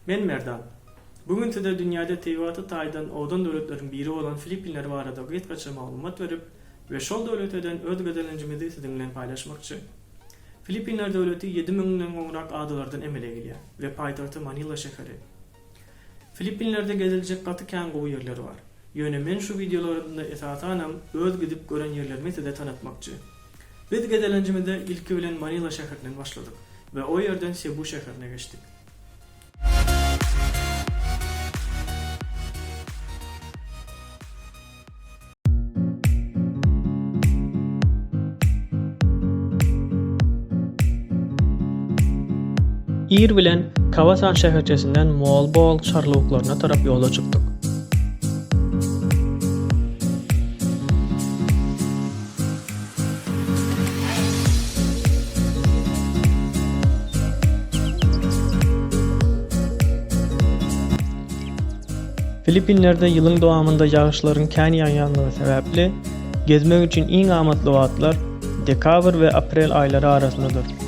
Men Merdan. Bu gün size dünýäde tebigaty taýdan owadan döwletleriň biri bolan Filippinler barada gysgaça maglumat berip we şol döwlete eden öz gezelenjimizi siziň bilen paýlaşmakçy. Filippinler döwleti 7000 den gowrak adalardan emele gelýär we paýtagty Manila şäheri. Filippinlerde geziljek gaty kän gowy ýerler bar. Ýöne men şu wideolarymda esasanam öz gidip gören ýerlerimi size tanatmakçy. Biz gezelenjimize ilki bilen Manila şäherinden başladyk we o ýerden Sebu şäherine geçdik. Ir bilen Kawasan şäherçesinden Moalboal şarlawuklaryna tarap ýola çykdyk. Filippinlerde ýylyň dowamynda ýagyşlaryň kän ýagýanlygy sebäpli, gezmek üçin iň amatly wagtlar dekabr we aprel aýlary arasyndadyr.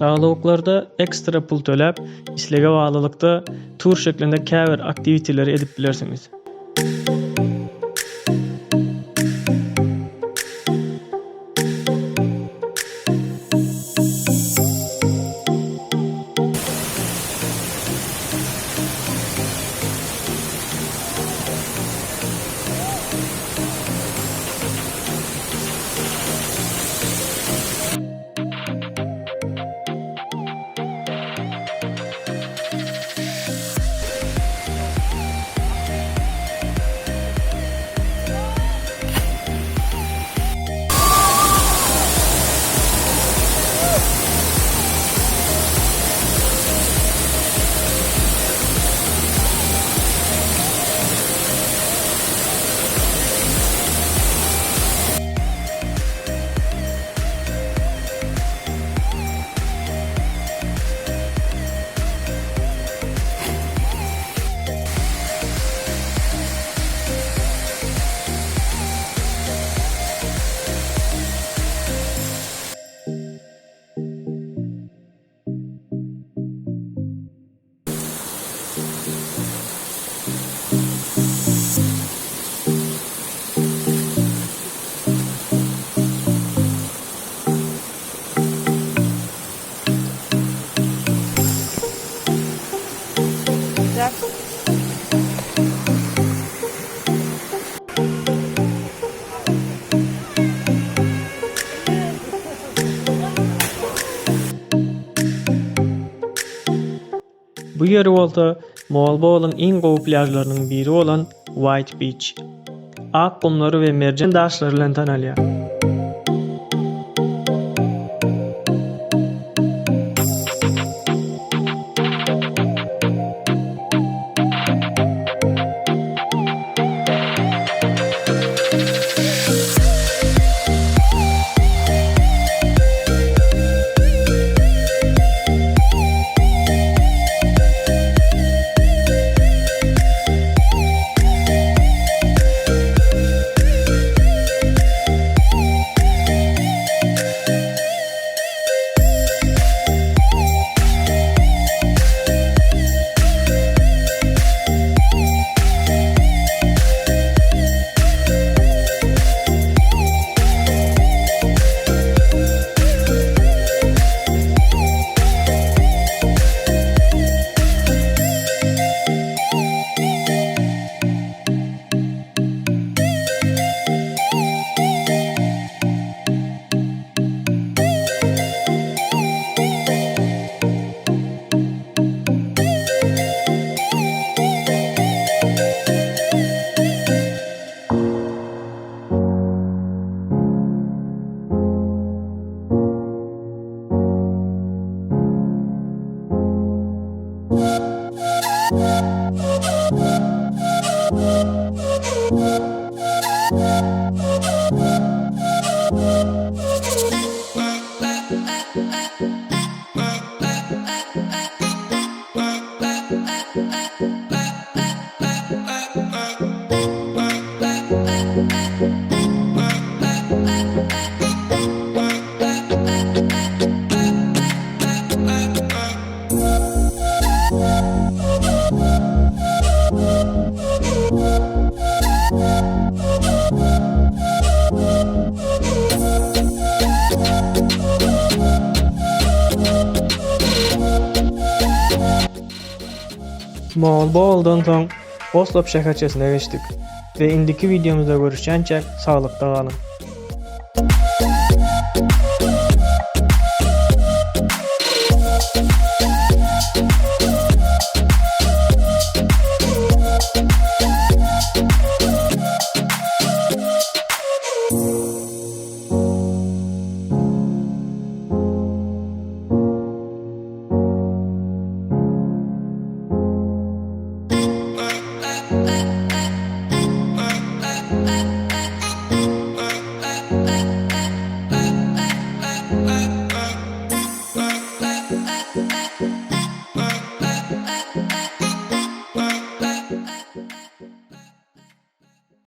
Şaglawuklarda ekstra pul töläp, islege baglylykda tur şeklinde käbir aktiwiteleri edip bilersiňiz. ýeri bolsa Moalboalyň iň gowy plýažlarynyň biri bolan White Beach. Ak gumlary we merjen daşlary bilen tanalýar. Moalboaldan soň Oslop şäherçesine geçdik we indiki wideomyzda görüşýänçäk saglykda galyň.